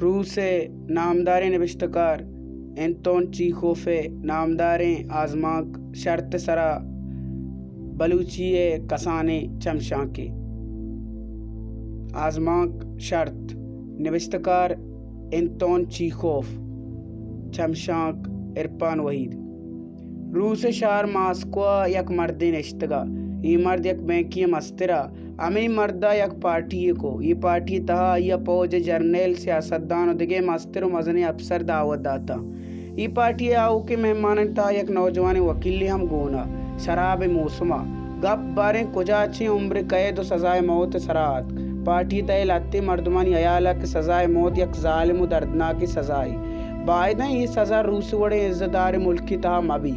روس ءِ نامداریں نبشتہ کار انتون چیخوف ءِ نامداریں آزمانک شرط ءِ سرا بلوچی ءِ کسانیں چمشانکے۔ آزمانک شرط، نبشتہ کار انتون چیخوف، چمشانک عرفان وحید۔ روس ءِ شہر ماسکو ءَ یک مردے نشتگ ءَ۔ اے مرد یک بینکے ءِ مستر ءَ۔ ہمے مرد ءَ یک پارٹی یے کو۔ اے پارٹی ءِ تہا آئی ءَ پوج ءِ جرنیل، سیاستدان ءُ دگہ مستر ءُ مزنیں اپسر دعوت داتاں۔ اے پارٹی ءِ آؤکیں مہمانانی تہا یک نوجوانیں وکیلے ہم گون ءَ۔ شراب ءِ موسم ءَ۔ گپ باریں کجا چہ عمر قید ءُ سزائے موت ءِ سرا اتک۔ پارٹی ءِ تہا لہتیں مردمانی ہیال ءَ کہ سزائے موت یک ظالم ءُ دردناکیں سزائے۔ بائدیں اے سزا روس وڑیں عزت داریں ملکے ءِ تہا مہ بی۔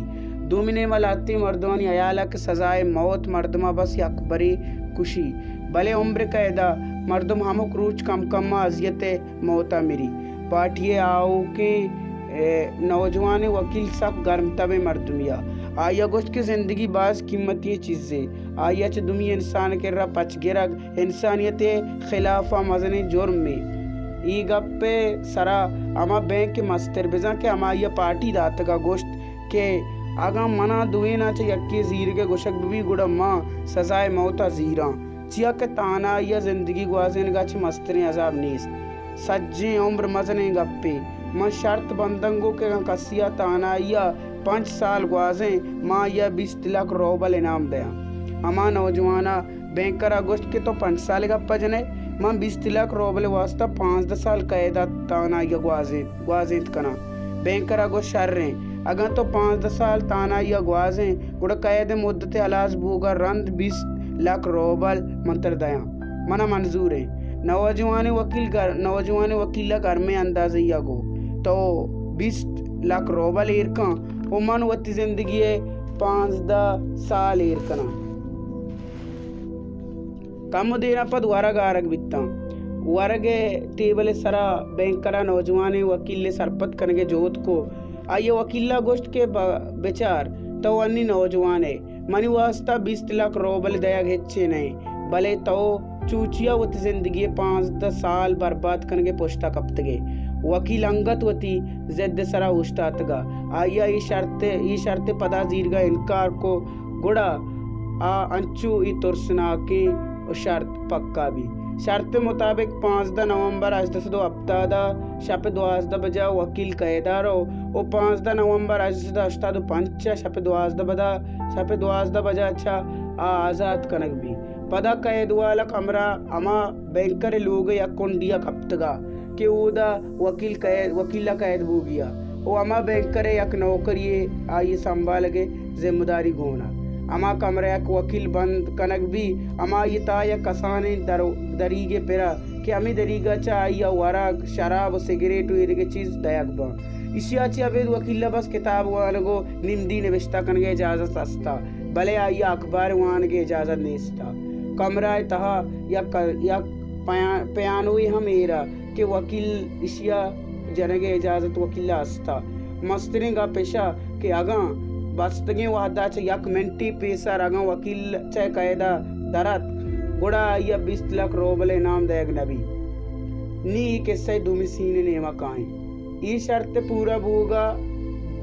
دومی نیمگ ءَ لہتیں مردمانی ہیال ءَ کہ سزائے موت مردم ءَ بس یک برے کشی، بلے عمر قید ءَ مردم ہمک روچ کم کم ءَ اذیت ءِ موت ءَ مری۔ پارٹی ءِ آؤکیں، اے، نوجوانیں وکیل سک گرم تبیں مردمے ءَ۔ آئی ءَ گوشت کہ زندگی باز قیمتی چیزے۔ آئی ءَ چہ دومی انسان ءِ کرا پچ گرگ انسانیت ءِ خلاف ءَ مزنیں جرمے۔ اے گپ ءِ سرا ہما بینک ءِ مستر، بزاں کہ ہمائی ءَ پارٹی داتگ ءَ، گوشت کہ اگاں من ءَ دوئیناں چہ یکے ءِ زیرگ ءِ گوشگ بہ بیت، گڑا من سزائے موت ءَ زیراں، چیا کہ تہنائی ءَ زندگی گوازینگ ءَ چہ مستریں عذاب نیست۔ سجہیں عمر مزنیں گپے۔ من شرط بنداں گوں کہ اگاں کسے ءَ تہنائی ءَ پنچ سال گوازیں، من آئی ءَ بیست لکھ روبل انعام دیاں۔ ہما نوجوان ءَ بینکر ءَ گوشت کہ تو پنچ سال ءِ گپ ءَ جن ئے، من بیست لکھ روبل ءِ واستہ پانزدہ سال قید ءَ تہنائی ءَ گوازینت، گوازینت کناں۔ بینکر ءَ گوشت، شریں، اگاں تو پانزدہ سال تہنائی ءَ گوازیں، گڑا قید ءِ مدت ءِ ہلاس بوگ ءَ رند بیست لکھ روبل من ترا دیاں۔ من ءَ منظور ایں۔ نوجوانیں وکیل گر-، نوجوانیں وکیل ءَ گرمیں اندازے ءَ گو، تو بیست لکھ روبل ایر کن ءُ من وتی زندگی ءِ پانزدہ سال ایر کناں۔ کمو دیراں پد ورگ آرگ بیتاں۔ ورگ ءِ ٹیبل ءِ سرا بینکر ءَ نوجوانیں وکیل ءِ سرپد کنگ ءِ جہد کو۔ آئی ءَ وکیل ءَ گوشت کہ ب-، بچار، تو انی نوجوان ئے، منی واستہ بیست لکھ روبل دئیگ ہچے نہ انت، بلے تو چوچیا وتی زندگی ءِ پانزدہ سال برباد کنگ ءِ پشت ءَ کپتگ ئے؟ وکیل انگت وتی ضد ءِ سرا اوشتاتگ ءَ۔ آئی ءَ اے شرط، اے شرط ءِ پدا زیرگ ءَ انکار کو، گڑا آ انچو اے ترسناکیں شرط پکا بی۔ شرط ءِ مطابق پانزدہ نومبر ہژدہ سد ءُ ہپتاد ءَ شپ ءِ دوازدہ بجا وکیل قید ءَ رو ءُ پانزدہ نومبر ہژدہ سد ءُ ہشتاد ءُ پنچ ءَ شپ ءِ دوازدہ بجا، شپ ءِ دوازدہ بجا چہ آ آزات کنگ بی۔ پدا قید والا کمرہ ہما بینکر ءِ لوگ ءِ یک کنڈی ءَ کپتگ ءَ کہ اودا وکیل قید، وکیل ءَ قید بوگی ءَ ءُ ہما بینکر ءِ یک نوکری ءَ آئی ءِ سنبھالگ ءِ ذمہ داری گون ءَ۔ ہما کمرہ ءَ کہ وکیل بند کنگ بی، ہمائی ءِ تہا یک کسانیں در-، دریگے پر ءَ کہ ہمے دریگ ءَ چہ آئی ءَ ورگ، شراب ءُ سگریٹ ءُ ایدگہ چیز دئیگ باں۔ ایشی ءَ چہ ابید وکیل ءَ بس کتاب وانگ ءُ نمدی نبشتہ کنگ ءِ اجازت است ءَ، بلے آئی ءَ اخبار وانگ ءِ اجازت نیست ءَ۔ کمرہ ءِ تہا یک، یک پیا-، پیانوے ہم ایر ءَ کہ وکیل ایشی ءَ جنگ ءِ اجازت وکیل ءَ است ءَ۔ مستریں گپ اش ءَ کہ اگاں بستگیں وہد ءَ چہ یک منٹے پیسر اگاں وکیل چہ قید ءَ در اتک، گڑا آئی ءَ بیست لکھ روبل انعام دئیگ نہ بیت۔ نی اے قصہ ءِ دومی سین ءِ نیمگ ءَ کائیں۔ اے شرط ءِ پورا بوگ ءَ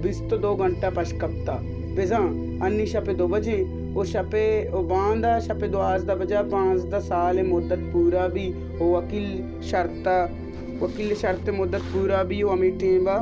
بیست ءُ دو گھنٹہ پش کپت ءَ۔ بزاں انی شپ ءِ دو بجیں ءُ شپ ءِ ءُ باندا شپ ءِ دوازدہ بجا پانزدہ سال ءِ مدت پورا بی ءُ وکیل شرط ءَ، وکیل شرط ءِ مدت پورا بی ءُ ہمے ٹیم ءَ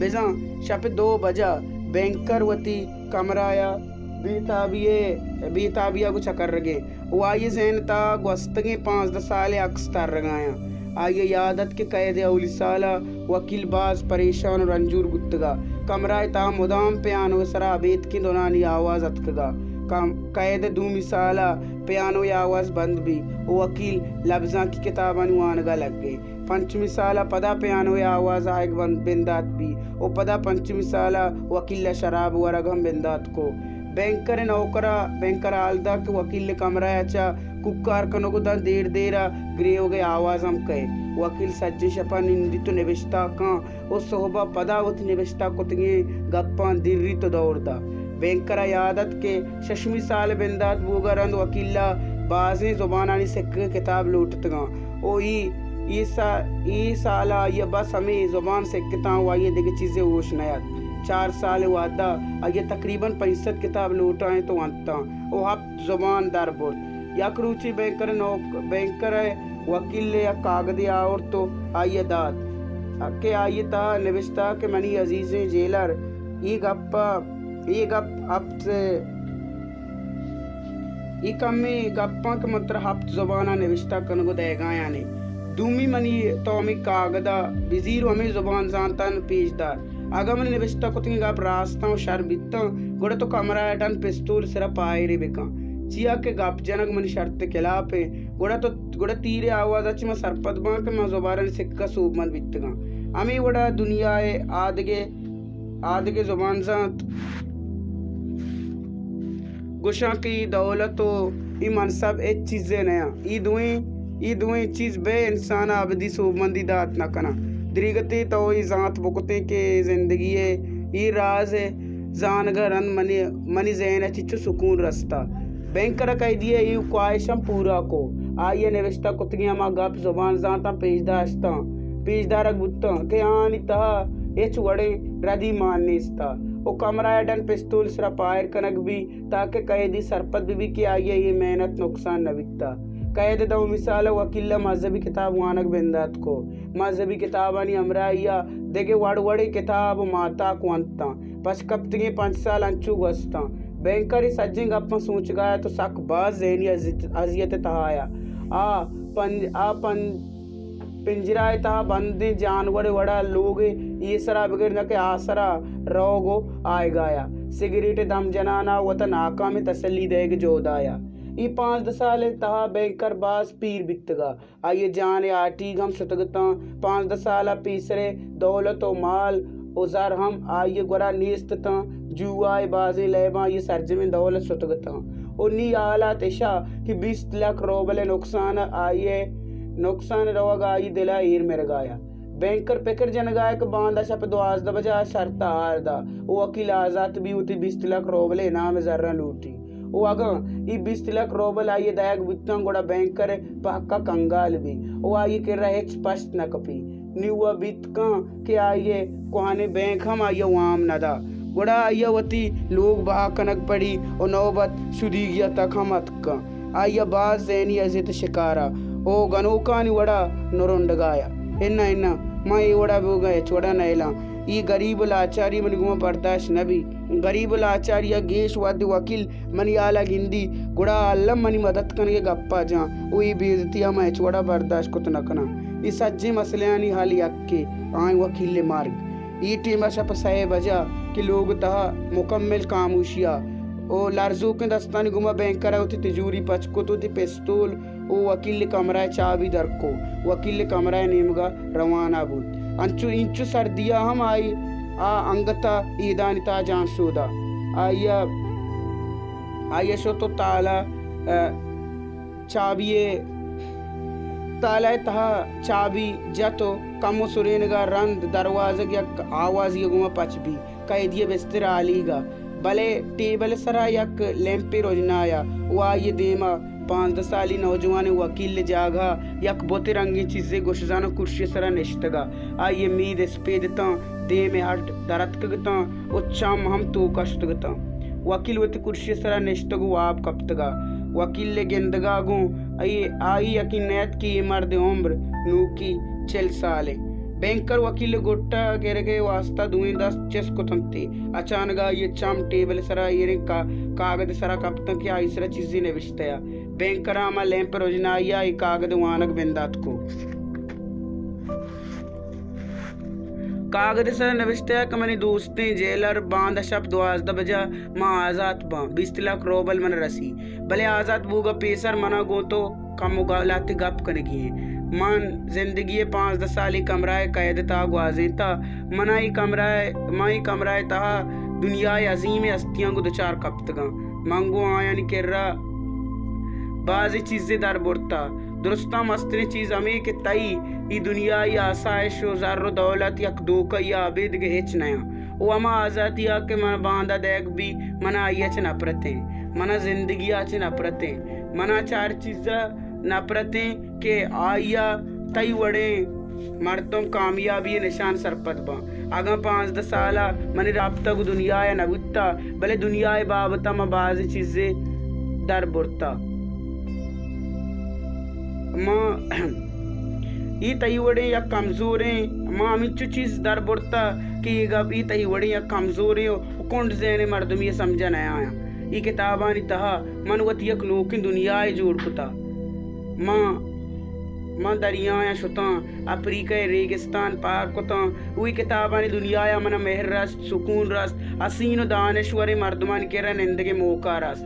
بزاں شپ ءِ دو بجا بینکر وتی کمرہ ءَ بے تابی ءَ، بے تابی ءَ گوں چکرگ ءَ ءُ آئی ءِ ذہن ءِ تہا گوستگیں پانزدہ سال ءِ عکس ترگ ءَ آیاں۔ آئی ءَ یاد ات کہ قید ءِ اولی سال ءَ وکیل باز پریشان ءُ رنجور بوتگ ءَ۔ کمرہ ءِ تہا مدام پیانو ءِ سرا ابیتکیں دنانی آواز اتکگ ءَ۔ کم-، قید ءِ دومی سال ءَ پیانو ءِ آواز بند بی ءُ وکیل لبزانکی کتابانی وانگ ءَ لگ ئے۔ پنچمی سال ءَ پدا پیانو ءِ آواز آیگ بند، بندات بی ءُ پدا پنچمی سال ءَ وکیل ءَ شراب ورگ ہم بندات کو۔ بینکر ءِ نوکر ءَ، بینکر ءَ حال دات کہ وکیل ءِ کمرہ ءَ چہ کوکار کنگ ءُ داں دیر دیر ءَ گریوگ ءِ آواز ہم کئیت۔ وکیل سجہیں شپ ءَ نندیت ءُ نبشتہ کن ءُ سہب ءَ پدا وتی نبشتہ کتگیں گپاں دریت ءُ دور دات۔ بینکر ءَ یات ات کہ ششمی سال ءِ بندات بوگ ءَ رند وکیل ءَ بازیں زبانانی سکگیں کتاب لوٹتگاں ءُ اے، اے سا-، اے سال ءَ آئی ءَ بس ہمے زبان سکتاں و آئی ءَ دگہ چیزے ہوش نہ ات۔ چار سال ءِ وہد ءَ آئی ءَ تقریباً پنچ سد کتاب لوٹائینت و ونتاں و ہپت زبان در برت۔ یک روچے بینکر ءِ نوک-، بینکر ءِ وکیل ءَ یک کاگدے آورت و آئی ءَ دات کہ آئی ءِ تہا نبشتہ کہ منی عزیزیں جیلر، اے گپ ءَ، اے گپ ہپت اے کمیں گپاں کہ من ترا ہپت زباناں نبشتہ کنگ و دئیگایاں ایں۔ دومی منی تو ہمے کاگد ءَ بزیر و ہمے زبان زانتاں پیش دار۔ اگاں منی نبشتہ کتگیں گپ راستاں و شر بیتاں، گڑا تو کمرہ ءَ ڈن پستول سرا پائرے بکن۔ چیا کہ گپ جنگ منی شرط ءِ خلاف ایں، گڑا تو، گڑا تیر ءِ آواز ءَ چہ من سرپد باں کہ من زبانانی سکہ سوبمند بیتگاں۔ ہمے وڑا دنیا ءِ آدگہ، آدگہ زبان زانت گوشاں کہ اے دولت و اے منصب ہچ چیزے نیاں۔ اے دوئیں، اے دوئیں چیز بے انسان ءَ ابدی سوبمندی دات نہ کناں۔ دریگتے تو اے زانت بکتیں کہ زندگی ءِ اے راز ءِ زانگ ءَ رند منی، منی ذہن ءَ چچو سکون رستہ۔ بینکر ءَ قیدی ءِ اے خواہش ہم پورا کو۔ آئی ءَ نبشتہ کتگیں ہما گپ زبان زانتاں پیش داشتاں، پیش دارگ بوتاں کہ آہانی تہا ہچ وڑیں ردی مان نیست ءَ و کمرہ ءَ ڈن پستول سرا پائر کنگ بی تاکہ قیدی سرپد بہ بی کہ آئی ءِ اے محنت نقصان نہ بیتہ۔ قید ءِ دومی سال ءَ وکیل ءَ مذہبی کتاب وانگ بندات کو۔ مذہبی کتابانی ہمراہی ءَ دگہ وڑ وڑیں کتاب و ماہتاک ونتاں۔ پشکپتگیں پنچ سال انچو گوستاں۔ بینکر اے سجیں گپاں سوچگا ات و سک باز ذہنی اذیت، اذیت ءِ تہا ات۔ آ پن-، آ پن-، پنجرہ ءِ تہا بندیں جانور ءِ وڑا لوگ ءِ اے سرا بگر نہ کہ آ سرا روگ و آیگا ات۔ سگریٹ ءِ دم جنانا وتا ناکامیں تسلی دئیگ ءِ جہدا ات۔ اے پانزدہ سال ءِ تہا بینکر باز پیر بیتگا۔ آئی ءِ جان ءِ ہاٹیگ ہم شتگ اتاں۔ پانزدہ سال ءَ پیسر ءِ دولت و مال و زر ہم آئی ءِ گورا نیست اتاں۔ جوا ءِ بازیں لیباں آئی ءِ سرجمیں دولت شتگ اتاں۔ و نی حالات اشا کہ بیست لکھ روبل ءِ نقصان ءَ آئی ءِ، نقصان روگ ءَ آئی ءِ دل ءَ ایر مرگا ات۔ بینکر پکر جنگا ات کہ باندا شپ دوازدہ بجہ ءَ شرط ءَ ہار دا و وکیل آزات بی، وتی بیست لکھ روبل ءِ انعام ءِ زراں لوٹی۔ و اگاں اے بیست لکھ روبل آئی ءَ دئیگ بوتاں، گڑا بینکر پہ حق ءَ کنگال بی و آئی ءِ کرا ہچ پشت نہ کپی۔ نی و بیت کن کہ آئی ءِ کوہنیں بینک ہم آئی ءَ وام نہ دا، گڑا آئی ءَ وتی لوگ بہا کنگ پڑی و نوبت شدیگی ءَ تک ہم اتک کن۔ آئی ءَ باز ذہنی اذیت ءِ شکار ءَ و گنوکانی وڑا نرنڈگا ات۔ اناں، اناں، من اے وڑا بوگا ہچ وڑا نئیلاں۔ اے گریب و لاچاری منی گوما برداشت نہ بی۔ گریب و لاچاری ءَ گیش وھدے وکیل منی حالا گندی، گڑا الم منی مدد کنگ ءِ گپا جاں و اے بے عزتی ءَ من ہچ وڑا برداشت کت نہ کناں۔ اے سجیں مسئلہانی حل یکے، آں وکیل ءِ مرگ۔ اے ٹیم ءَ شپ سئے بجہ کہ لوگ ءِ تہا مکمل خاموشی ءَ و لرزوکیں دستانی گوما بینکر ءَ وتی تجوری پچ کت، وتی پستول و وکیل ءِ کمرہ ءِ چابی در کو، وکیل ءِ کمرہ ءِ نیمگا روانہ بوت۔ انچو، انچو سردی ءَ ہم آئی ءَ انگت ءَ ایدانی تہا جان شودا۔ آئی ءَ، آئی ءَ شت و تالہ، ءَ، چابی ءِ، تالہ ءِ تہا چابی جت و کمو سرینگا رند دروازگ یک آوازی ءِ گوما پچ بی۔ قیدی ءِ بستر ہالیگ ءَ، بلے ٹیبل ءِ سرا یک لیمپے رژنا ات و آئی ءِ دیما پانزدہ سالی نوجوانیں وکیل ءِ جاگہ ءَ یک بت رنگیں چیزے گوشزاناں کرسی ءِ سرا نشتگ ات۔ آئی ءِ مید اسپیت اتاں، دیم ءِ ہڈ دراتکگ اتاں و چم ہم توک ءَ شتگ اتاں۔ وکیل وتی کرسی ءِ سرا نشتگ و واب کپتگ ات۔ وکیل ءِ گندگا گوں آئی، آئی یقین نہ ات کہ اے مرد ءِ عمر نوکی چل سال انت۔ بینکر وکیل ءِ گٹ ءَ گرگ ءِ واستا دوئیں دست چست کتنت ءُ اچانک آئی ءِ چم ٹیبل ءِ سرا ایریں کا-، کاگد ءِ سرا کپتنت کہ آئی ءِ سرا چیزے نبشتہ ات۔ بینکر ءَ ہما لیمپ ءِ رژنائی ءَ اے کاگد ءِ وانگ بندات کت۔ کاگد ءِ سرا نبشتہ ات کہ منی دوستیں جیلر، باندا شپ دوازدہ بجہ من آزات باں، بیست لک روبل من ءَ رسی، بلے آزات بوگ ءَ پیسر من ءَ گوں تو کمو گا-، لہتے گپ کنگی انت۔ من زندگی ءِ پانزدہ سالی کمرہ ءِ قید ءِ تہا گوازینتہ۔ من ءَ اے کمرہ ءِ، من اے کمرہ ءِ تہا دنیا ءِ عظیمیں ہستیاں گوں دچار کپتگاں۔ من گوں آیانی کرا بازیں چیزے در برتہ۔ درستاں مستریں چیز ہمے کہ تئی اے دنیا ءِ آسائش ءُ زر ءُ دولت یک دھوکہ یے ءَ ابید دگہ ہچ نیاں۔ ءُ ہما آزاتی ءَ کہ من ءَ باندا دئیگ بیت، من ءَ آئی ءَ چہ نپرت انت۔ من ءَ زندگی ءَ چہ نپرت انت۔ من ءَ چہ ہر چیز ءَ نپرت انت کہ آئی ءَ تئی وڑیں مردم کامیابی ءِ نشان سرپد باں۔ اگاں پانزدہ سال ءَ منی رابطہ گوں دنیا ءَ نہ بوتہ، بلے دنیا ءِ بابت ءَ من بازیں چیزے در برتہ۔ من اے تئی وڑیں یک کمزوریں، من ہمینچو چیز در برتہ کہ اے گپ، اے تئی وڑیں یک کمزوریں و کنڈ ذہنیں مردمے ءِ سمجھ ءَ نیایاں۔ اے کتابانی تہا من وتی یک نوکیں دنیائے جوڑ کتہ۔ من، من دریایاں شتاں، اپریکہ ءِ ریگستان پار کتاں، و اے کتابانی دنیایا من ءَ مہر رست، سکون رست، حسین و دانشوریں مردمانی کرا نندگ ءِ موقع رست۔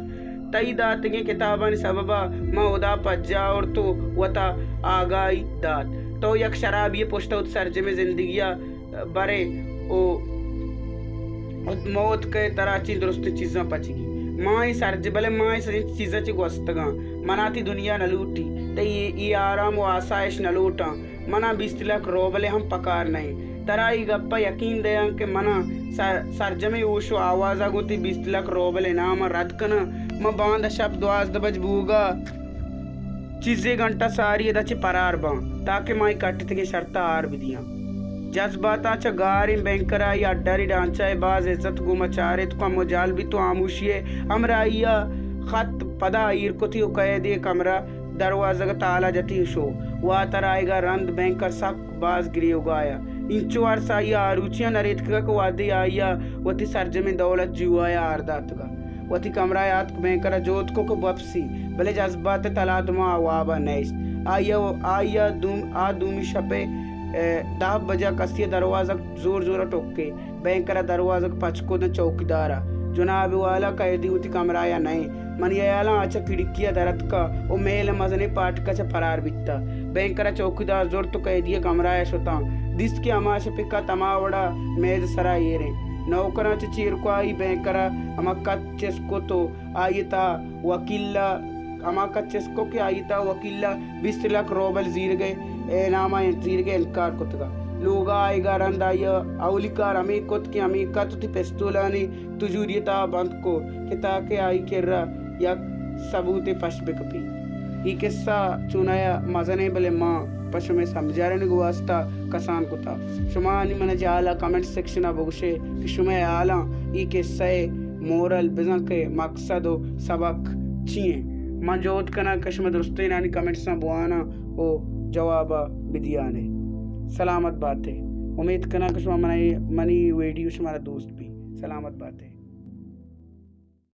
تئی داتگیں کتابانی سبب ءَ من ہدا پجاہ آورت و وتا آگاہی دات۔ تو یک شرابی ءِ پشت ءَ وتی سرجمیں زندگی ءَ برے و موت کئے، ترا چی درستیں چیزاں پچگی۔ ما اے سرج-، بلے ما اے سجیں چیزاں چہ گوستگاں۔ منا تئی دنیا نہ لوٹی۔ تئی اے، اے آرام و آسائش نہ لوٹاں۔ منا بیست لک روبلے ہم پکار نہ انت۔ ترا اے گپ ءَ یقین دیاں کہ منا سر-، سرجمیں ہوش و آوازا گوں تئی بیست لک روبل انعام ءَ رد کناں۔ من باندا شپ دوازدہ بج بوگا چیزے گھنٹہ ساری ادا چہ پرار باں، تاکہ ما اے کٹتگیں شرط ءَ ہار بدیاں۔ جذباتاں چہ گاریں بینکر ءَ آئی اڈاری ڈانچہ ءَ باز عزت گوں ما چارت، کمو جہل بیت و ہاموشی ءِ ہمراہی ءَ خط پدا ایر کتی و قیدی ءِ کمرہ دروازگ ءَ تالا جتی و شو۔ واتر آئیگا رند بینکر سک باز گریوگایا۔ اینچو ارس آئی ءَ آروچیاں نہ ریتکگا کہ وہدے آئی ءَ وتی سرجمیں دولت جوا ءَ ہار داتگا۔ وتی کمرہ ءَ آتک، بینکر ءَ جہد کو کہ بپسی، بلے جذبات ءِ تلادما آ واب ءَ نئیشت۔ آئی ءَ، آئی ءَ دوم-، آ دومی شپ ءِ، اے، دہ بجا کسی ءَ دروازگ زور زور ءَ ٹکے۔ بینکر ءَ دروازگ پچ کو داں چوکیدار ءَ، جناب والا، قیدی وتی کمرہ ءَ نئے۔ منی ہیالاں آ چہ کھڑکی ءَ در اتکا و میل ءِ مزنیں پاٹک ءَ چہ پرار بیتا۔ بینکر ءَ چوکیدار زرت و قیدی ءِ کمرہ ءَ شتاں۔ دیست کہ ہما شپے کت ہما وڑا میز ءِ سرا ایر انت۔ نوکراں چہ چیرکواہی بینکر ءَ ہما کت چست کت و آئی ءِ تہا وکیل ءَ، ہما کت چست کت کہ آئی ءِ تہا وکیل ءَ بیست لک روبل زیرگ ءِ انعام ءَ زیرگ ءِ انکار کتگ ءَ۔ لوگ ءَ آئیگ ءَ رند آئی ءَ اولی کار ہمے کت کہ ہمے کت وتی پستولانی تجوری ءِ تہا بند کت کہ تاکہ آئی کرا یک ثبوتے پش بکپی۔ اے قصہ چونایا مزنیں، بلے ما پہ شمئے سمجھارینگ ءِ واسطہ کسان کتا۔ شما نی من ءَ جہلا کمنٹ سیکشن ءَ بگوشے کہ شمئے ہیالاں اے قصہ ءِ مورل، بزاں کہ مقصد و سبق چی انت۔ من جہد کناں کہ شما درستینانی کمنٹساں بواناں و جواب ءَ بدیانے۔ سلامت باتے۔ امیت کناں کہ شما منی، منی ویڈیو شمارا دوست بی۔ سلامت باتے۔